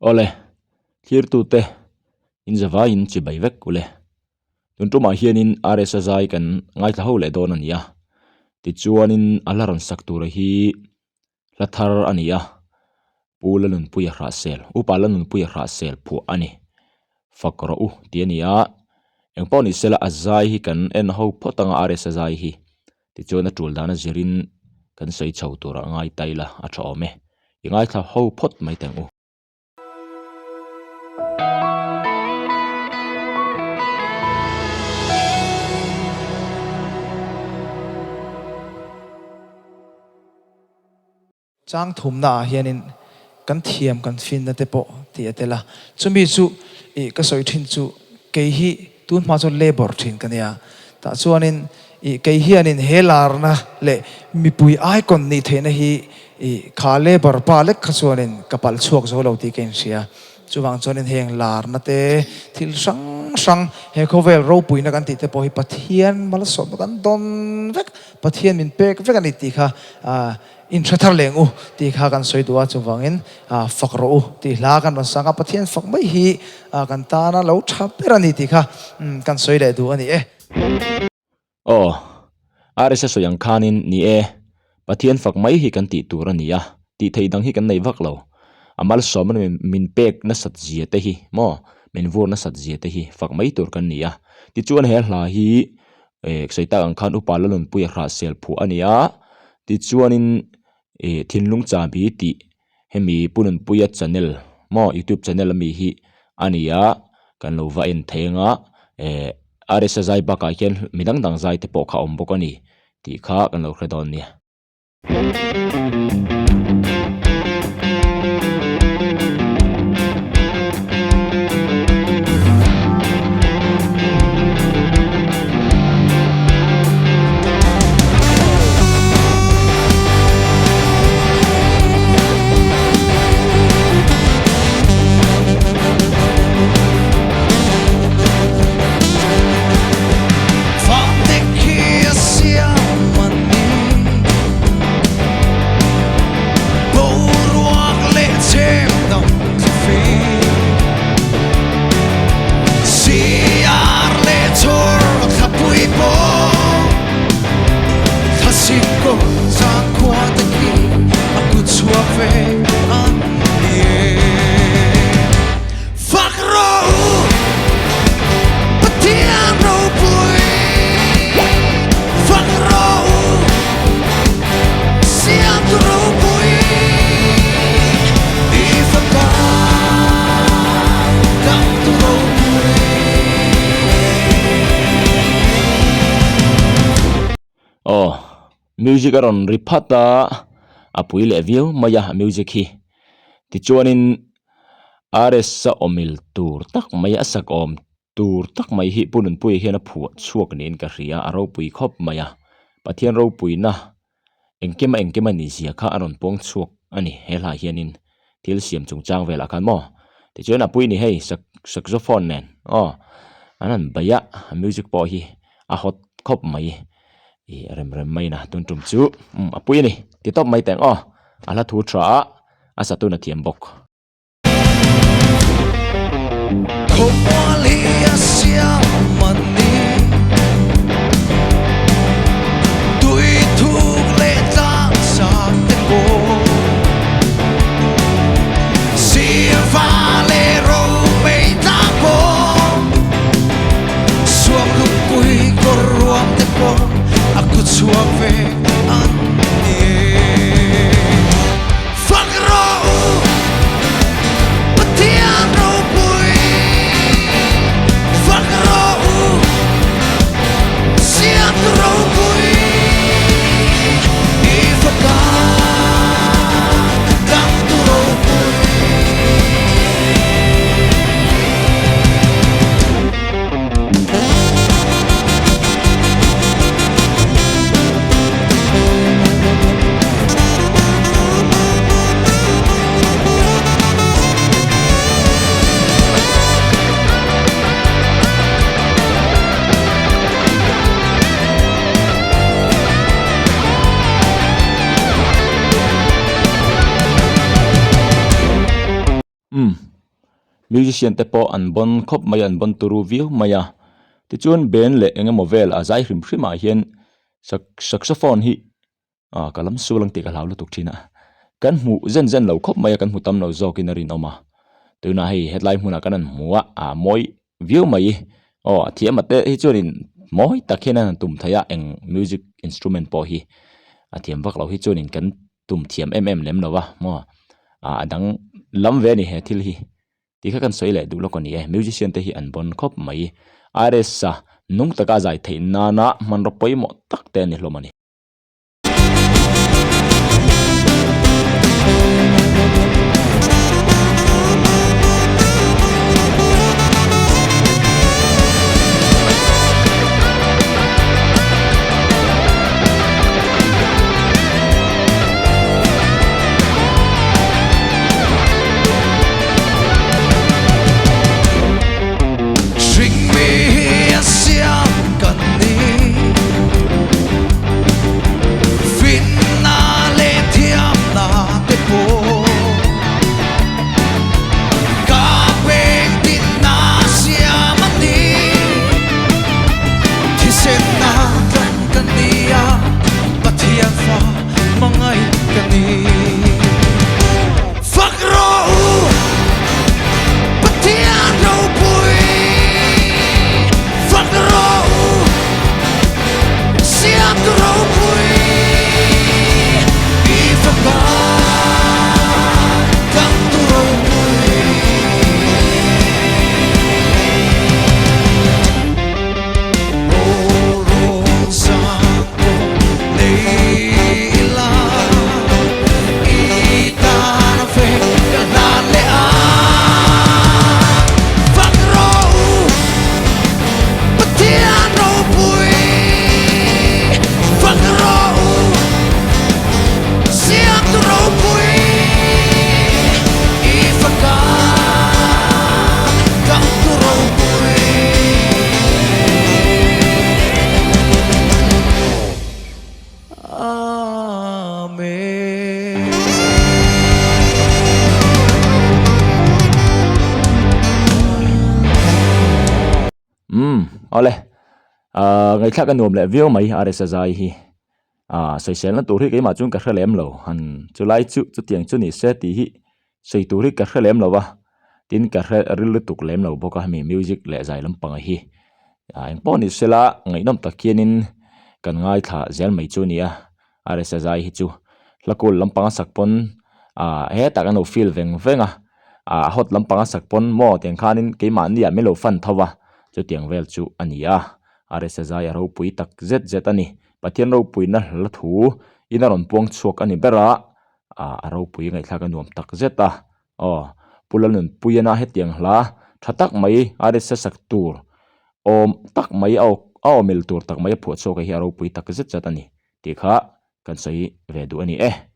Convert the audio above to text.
Awle, thlirtute in zavaiin chibai vek ule. Tun tumah hianin RSa zai kan ngaithla ho leh dawn a ni a, tichuanin a hla rawn sak tura hi hla thar a ni a, Pu Lalnunpuia Hrahsel, Upa Lalnunpuia Hrahsel phuah a ni. Fak rawh u tih a ni a, engpawh ni sela a zai hi kan en ho phawt anga RSa zai hi tichuan a tul dana zirin kan sawi chho tura ngai ta ila a tha awm e. I ngaithla ho phawt mai teh ang u. Chang thumna ah hianin kan thiam kan finna te pawh tih a tel a, chumi chu ih ka sawi thin chu kei hi tun hma chuan labour thin ka nia, tah chuanin ih kei hianin he larna leh mipui icon nih theihna hi ih kha labour pa lek kha chuanin ka palh chhuak zo lo tih ka inhria. Chuvang chuanin heng larna te thil hrang hrang he khawvel ropuina kan tih te pawh hi Pathian malsawmna kan dawn vek, Pathian min pek vek a ni tih kha ah Inhre thar leng u tih kha kan sawi duh a, chuvangin fak rawh u tih hla kan rawn sang a, Pathian fak mai hi kan tana lo tha ber a ni tih kha kan sawi leh duh a ni e. Aw, RSA sawi ang khanin ni e, Pathian fak mai hi kan tih tur a ni a, tih theih dang hi kan nei vak lo. A malsawmna min pek nasat zia te hi maw, min vur nasat zia te hi fak mai tur kan ni a. Tichuan he hla hi sawi tak ang khan Upa Lalnunpuia hrahsel phuah a ni a, Tichuanin ih thinlung chahbi tih hemi Pu Nunpuia channel maw youtube channel ami hi a ni a kan lo va en thei anga eh RSa zai bakah hian mi dang dang zai te pawh kha a awm bawk a ni tih kha kan lo hre dawn nia. Aw music a rawn ri phat a a pui leh viau mai a music hi tichuanin RS a awmil tur tak mai a sak awm tur tak mai hi Pu Nunpuia hian a phuah chhuak niin ka hria a ropui khawp mai a Pathian ropuina engkema engkema ni zia kha a rawn pawng chhuak a ni he hla hianin thil siam chungchang velah khan maw tichuan a pui ni hei saxophone nen aw an han bei a a music pawh hi a hot khawp mai ih rem rem mai na tun tum chu umm a pui a ni ti tawp mai teh ang aw a hla thu tha a a satun a thiam bawk. Umm. Musician te pawh an bawn khawp mai a an bawn turu viau mai a tichuan band leh eng emaw vel a zai hrim hrim ah hian saxophone hi ah ka lam sual ang tih ka hlau lutuk thin a kan hmuh zen zen lo khawp mai a kan hmu tam lo zawk in a rinawm a tunah hei hetlai hmunah kan han hmu a ah mawi viau mai aw a thiam a te hi chuanin mawi tak hian an han tum thei a eng music instrument pawh hi a thiam vak loh hi chuanin kan tum thiam em em lem lo a maw ah a dang lam ve a ni he thil hi tih kha kan sawi leh duh lawk a ni e musician te hi an bawn khawp mai R_S a nung taka zai theih nana hmanraw pawimawh tak te a ni hlawm a ni. Umm awle ahh ngaihthlak a nuam leh viau mai RSa zai hi ahh sawiselna tur hi keimah chuan ka hre lem lo han chulai chu chutiang chu ni se tih hi sawi tur hi ka hre lem lo va tin ka hre ril lutuk lem lo bawk a hemi music leh zai lampang hi ah engpawh ni sela ngaihnawm tak hianin kan ngaithla zel mai chu a ni a RSa zai hi chu hla kul lampang a sak pawn ah hetah kan lo feel veng veng a ah hot lampang a sak pawn maw tiang khanin keimahni ah min lo fan tho va chutiang vel chu a ni a RSa zai a ropui tak zet zet a ni Pathian ropuina hla thu in a rawn puang chhuak a ni ber a ah a ropui ngaihthlak a nuam tak zet a aw Pu Lalnunpuiana hetiang hla tha tak mai RSa sak tur awm tak mai a awmil tur tak mai a phuah chhuak hi a ropui tak zet zet a ni tih kha kan sawi ve duh a ni e.